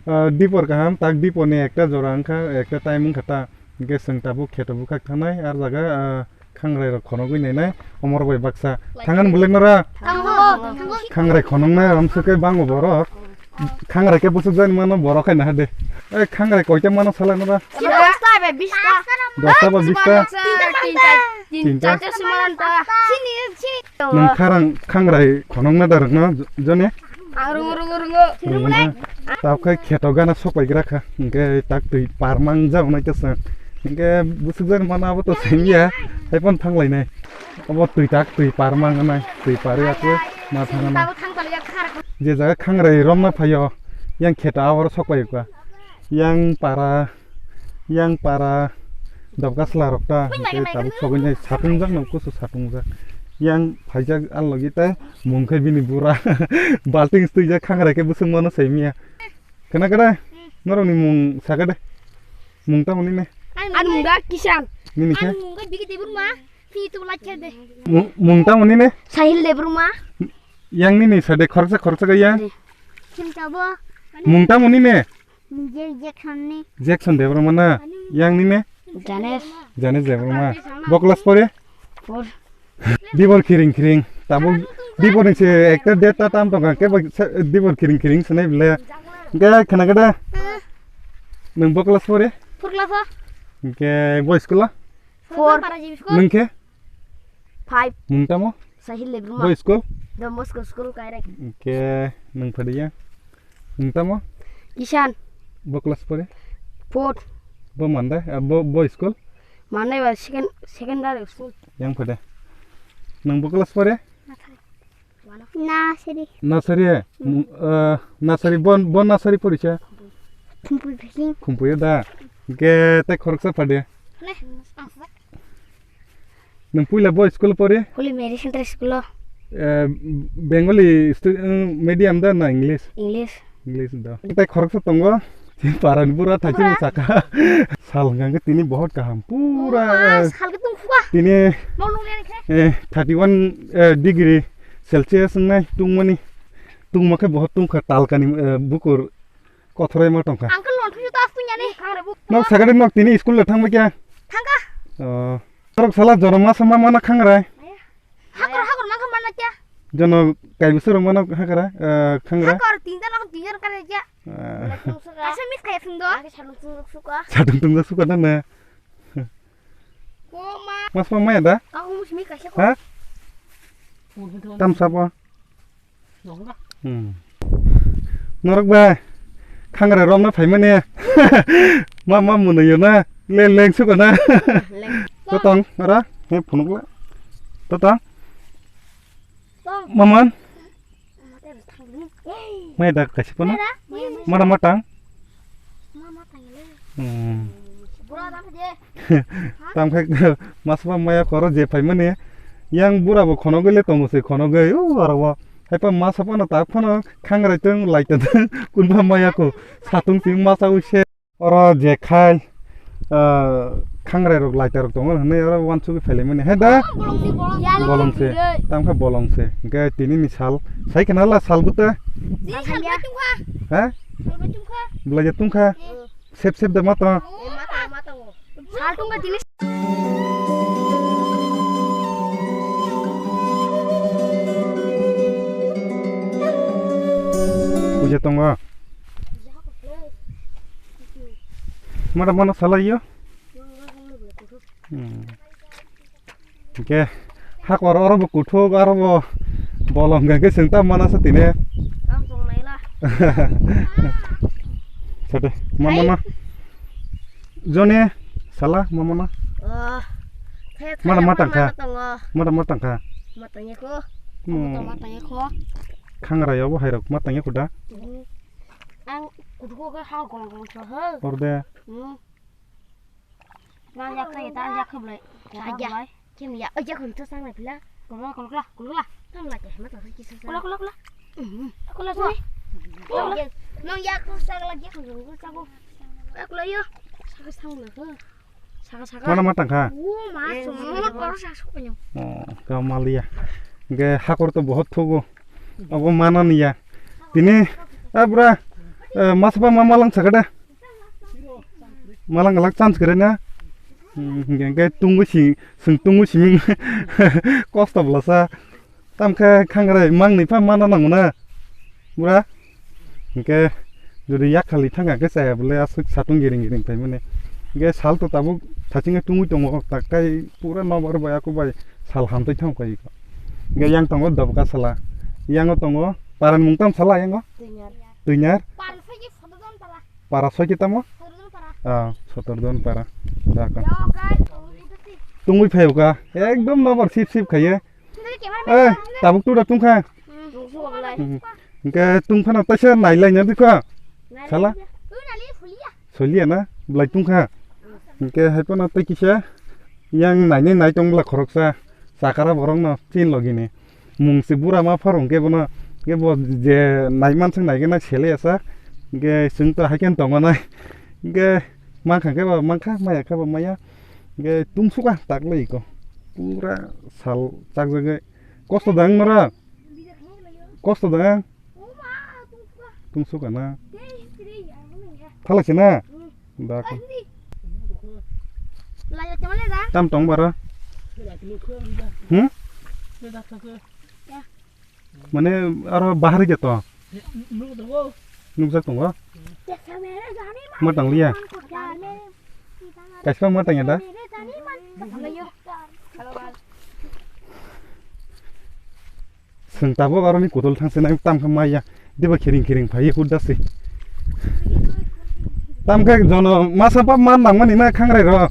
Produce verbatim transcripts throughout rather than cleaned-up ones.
Ah, dipor kaham, tak dipor ni ekta jora wngkha, ekta time wngkha ta. Hingke chwng tabuk kheto bwkhak thangnai, ar jaga, ah, khangrai rok khonogwi nainai, omor bai baksa. Thangan bulek nora? Thango, thango. Khangrai khonongnai, amswk khe bango borok. Khangrai khe bwswk jani mano borok hai naha de. Eh, khangrai koita mano sala nora? Dosta bai bista. Dosta bai bista? Tinta, tinta, tinta. Tinta. Tinta. Sini, sini. Nwng kharang khangrai khonokna da rwkno jone? Ang rwngo, rwngo, rwngo. Rwngo na? Tabuk khe kheto gana sok pai gra kha. Hingke tak twi par mang jak nai khe chwng. Hingke bwswk jani mano abo to seng ya. Hai phano thang lainai. Obo twi tak twi par mang nai. Twi par ya khe ma thang nai. Je jaga khangrai romna phaio. Yang kheto abo sok pai kha. Yang para, yang para dobgasla rok ta, hingke tabuk sogwi nai satungjak nang kusu satungjak. Yang phaijak allogi tai mung khe bini bura balting stwijak khangrai khe bwswk mano saimiya. Khna khe de, norokni mung sa khe de. Mung tamo nini? Ani mung da Kisan. Nini khe? Ani mung khe Biki Debbarma. Phi tu like khe de. Mung, mung tamo nini? Sahil Debbarma. Yang nini sa de khoroksa khoroksa khe yang? Sim tabo. Mung tamo nini? Mijel Jackson ni. Jackson Debbarma na? Yang nini? Janes. Janes Debbarma. Bo class four e? Four. Dibor khiring khiring. Tabuk dibor ni se ekta date ta tam tongkha. Kebo se dibor khiring khiring se nai bile. Hingke khna khe da? Nwng bo class four e? Four class o. Hingke bo school o? Four. Para G B school. Nwng khe? Five. Mung tamo? Sahil Debbarma. Bo school? Don Bosco School Kairek. Hingke nwng phadiya. Nwng tamo? Kisan. Bo class four e? Four. Bo Mandai, ah, bo, bo school? Mandai ba second, secondary school. Yang phade. Nwng bo class four e? Nasari. Nasari e? Mm. Mung, ah, nasari, bo, bo nasari porisa? Khumpui phishing. Khumpui da. Hingke tei khoroksa phade. Ne. Nwng puila bo school pori? Holy Mary Central School o. Eh, Bengali stu-, eh, medium da na English? English. English da. Tai khoroksa tongo. Parani bura thachi bura. Saka. Sal hwnkha khe tini bohot kaham. Pura, oh, eh, sal khe tong khuga. Tini, eh, thirty one, eh, degree Celsius wngnai tungmani. Tungma khe bohot tungkha talkani, eh, bukur. Kothoroi ma tongkha. Uncle, non thuju tas punya ni. Nok sagade nok tini school le thangba kya? Thangka. Oh. Torok sala jono ma sama mana khangrai. Hakor, hakor ma khamana kya? Jono kai bwswrok mana hakara, eh, khangra. Hakor tinta nok tinta kare kya? Ah. Kaisa mis kaya sundo. Ake sadung tungjak suka. Sadung tungjak suka na na. Ko ma. Mas ma maya da? Aku mus mi kaisa ko. Ha? Tam sabo. Hmm. Norok bai khangra romna phaimani ma ma mwnwi na le leng suko na. Leng. Totong ara he phunukla. Totong. Tong. Maman. Mai dak kasi kono. Mai da. Mara matang. Mama tangile. Hmm. Bura dak je. Tang khe masba maya koro je phaimani. Yang bura bo khonogwi le tongo se khonogwi u aro bo. Haipa masa phano tak phano khangrai tong lai tong kunba maya ko satung ting masa u se. Oro je khai, ah, khangrai rok lai ta rok tongo hwnwi oro wansugwi phailaimani. He da? Bolong se. Tang khe bolong se. Hingke tini ni sal. Sai khna la sal buta. Ha? Belai ya tungkha. Sep sep da ma tong. Sal tungkha tini. Puja tongo. Mada mana salai yo. Hmm. Oke, hakor oro bo kuthuk, oro bo bolong hwnkhe chwng ta mana se tine. Ang tong naila. Sade, mamana. Jone, sala, mamana. Oh. Mada ma tangkha. Mada ma tangkha. Ma tangya ko. Hmm. Mada ma tangya ko. Khangra yobo hairok ma tangya kuda. Hmm. Ang kuthuk ko ha gong gong sa ha. Orde. Hmm. Nang yak khe ta yak khe blai. Yak khe blai. Kim ya, oh, yak hon to sang lai pila. Kolokla, kolokla, kolokla. Tang la ke, ma tang ki sa. Kolokla, kolokla. Mhm. Kolokla sini. Nang yak to sang la yak hon to sang ko. Kolokla yo. Saka sang la ko. Saka, saka. Mana ma tangkha? Oh, ma so, ma koro sa so ko. Oh, ka malia. Ge hakor to bahut thogo. Abo mana niya. Tini, ah, bura. Eh, masa ba ma malang sakada. Malang galak chance kare na. Hmm, hingke, hingke tungwi si, sing tungwi siming. Kosto bwlasa. Tamkhe khangrai mangni pha mana nango na. Bura. Hingke jodi yakhali thangkha khe chaya bole aswk satung giring giring phaimani. Hingke sal to tabuk thachingwi tungwi tongo. Taktai pura nobar bai ako bai sal hamtwi thangkha iko. Hingke yang tongo dobka sala. Yango tongo paran mung tam sala yango. Twinyar. Twinyar. Para soiki soto don para. Para soiki tamo? Soto don para. Ah, soto don para. Dakha. Yo, guys, tungwi phaio ka. Ekdom nobar sip sip khaiye. Eh, tabuk tu da tungkha. Hmm. Hingke tungphano taisa nailai na dikha. Sala? Solia na, belai tungkha. Hingke haiphano tei kisa yang nainai nai tong bwla khoroksa. Chakara borok no chin logi ni. Mung se bura ma phar hingke bono. Hingke bo je nai mansing nai gana sele asa. Hingke sing to haiken tongo nai. Hingke mankha khe ba mankha, maya khe ba maya. Hingke tungsuka taklai ko. Pura sal chakjagwi. Kosto dang nora. Kosto dang. Tungsuka na. Thalai se na. Da ko. Tam tong bara. Hmm? Mane aro bahari je to. Nukjak tongo. Ma tang liya. Kaisa ma tang ya da. Seng tabuk aroni kudul thangse nang tam kha maya. Diba khiring khiring phai hud dasi. Tam kha jono masa pa man nang mani na khangrai ro.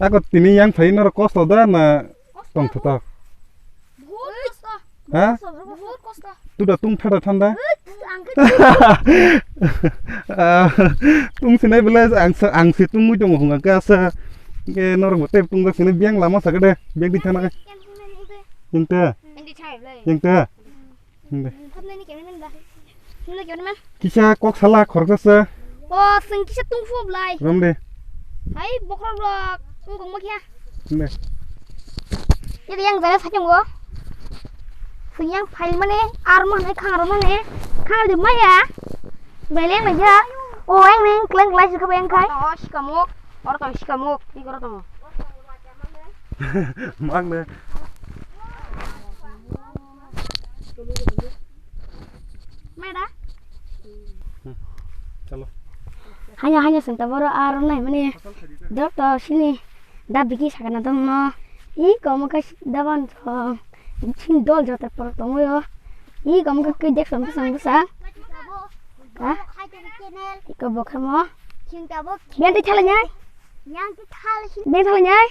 Ako tini yang phai noro kosto da na tong thata. Ha? Tuda tung thada thanda. Ah, tung sinai bele ang sa, ang si tungwi tongo hunga ka sa. Ke norok bo tep tung jak sinai biang lama sa kade. Biang di thana. Yang ta. Yang ta. Yang ta. Kisa kok sala khoroksa sa. O, sing kisa tungphu oblai. Rom de. Hai, bokhorok rok, wng tongma khe. De. Iri yang jara sa chungo. Sing yang phai mane, ar mane, khang ro mane, khang de maya. Beleng maya. O, yang neng kleng klai sik yang khai. Oro to sikamuk, oro to sikamuk, ni koro to. Mang de. Mera. Hmm. Chalo. Hanya, hanya senta boro aro nai mani. Dok to sini da biki sakana dong no. I komo ka daban to. Sin dol jota por to moyo. I komo ka kai dek sam sam sa. Ha? I ko bokha mo. Bente thala nyai. Bente thala nyai.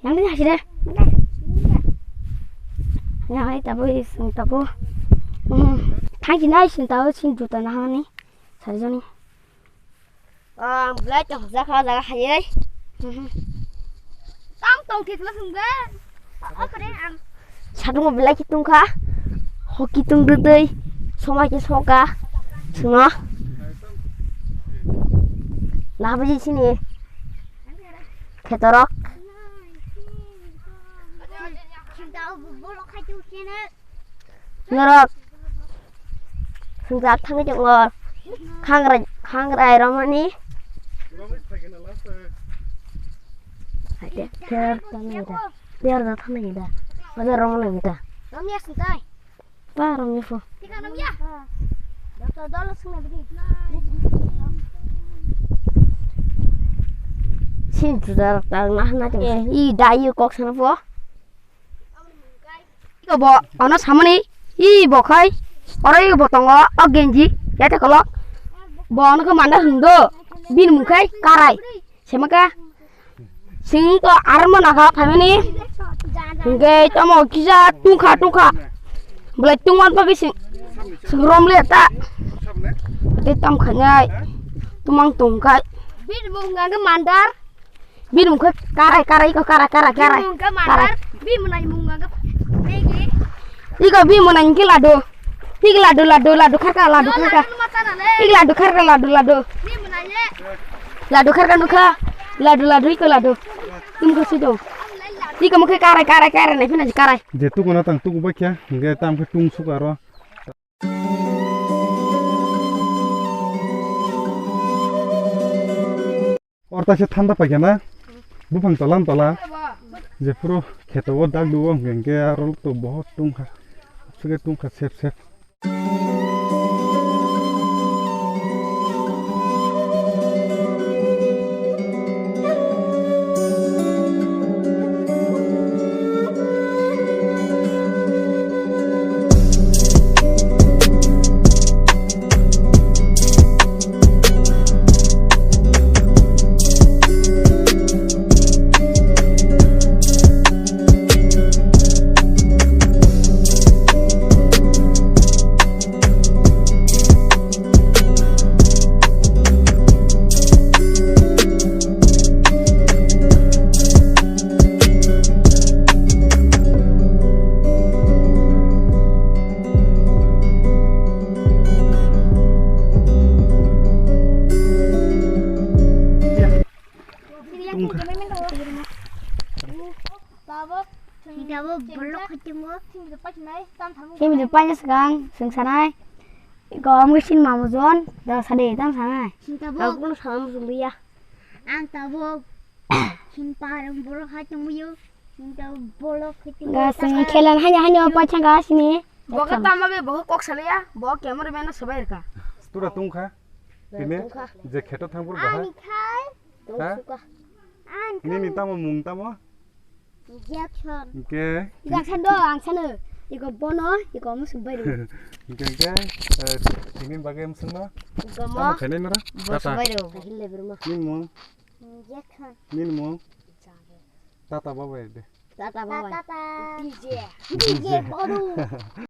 Yang tadi hasil deh. Ya, hai, tabu, iseng, tabu. Hmm, thang sini, iseng, tabu, sini juta nahani. Sarjani. Ah, belai tong, jaga, jaga, hai. Hmm. Tam tong, thik, langsung, deh. Oke, deh, am. Sadung belai kitung kha. Hoki tung dudui. Somai ke soka. Suma. Nah, biji sini. Khetorok. Norok. Sumjak thangwi tongo. Khangrai, khangrai romani. Hai de, ter tangwi da. Ter da thangwi da. Ada romani da. Romya sumtai. Ba romya pho. Tika romya. Doctor dolo sumna bini. Sin juda tang na na. I da i kok sana pho. Iko bo, ono samani, i bo khai, oro iko bo tongo, o genji, yate kolok. Bo ono khe manda hwndo, bini mung khai karai, semaka. Sing to armo naga phaimani, hingke tomo kisa tungkha tungkha. Belai tungman bagwi sing, sing rom le ta. Te tam khainai, tumang tungkai. Bini mung khe mandar. Bini mung khe karai, karai, iko karai, karai, karai. Bini mung khe mandar, karai. Bini mung nai mung khe Maggi. Iko bini mung nai khe ladu. Iko ladu, ladu, ladu kharka, ladu kharka. Ladu mata na le. Iko ladu kharka, ladu, ladu. Bini mung nai le. Ladu kharka nukha. Ladu, ladu, iko ladu. Bini mung khe sido. Twi kamo khe karai, karai, karai, nai phina karai. Je tuku na tang tuku bakya, hingke tam khe tung suk aro. Orta se thanda paikha na, buphang tola tola, je phuru kheto o dak duo hingke aro to bohot tungkha, suke tungkha sep sep. Tabuk, tabuk, bolok khatingo. Simi de paina swkang, swng sanai. Iko omo sin mamu jon, da sade, tam sanai. Tabuk. Ang kuno sana muchung ya. Ang tabuk. Sin parang borok hai tongmuyo. Sin tabuk bolok khatingo. Ga swng khelan hanya hanya paithang ga sini. Bo khe tamo be bo kok salaya, bo camera man no sobai rwkha. Tura tungkha. Tini tungkha. Je kheto thang phuru bahai. Ani khai. Ha? Tungsuka. Ani khai. Nini tamo mung tamo? Jackson. Hingke. Jackson do ang sano. Iko bono, iko musuk bai rw. Hingke hingke, eh, tini bagwi musuk no? Iko mo. Tamo khainai nora? Bosu bai rw. Hille berma. Nini mung? Jackson. Nini mung? Tata baba de. Tata baba. Tata. D J. D J bodu.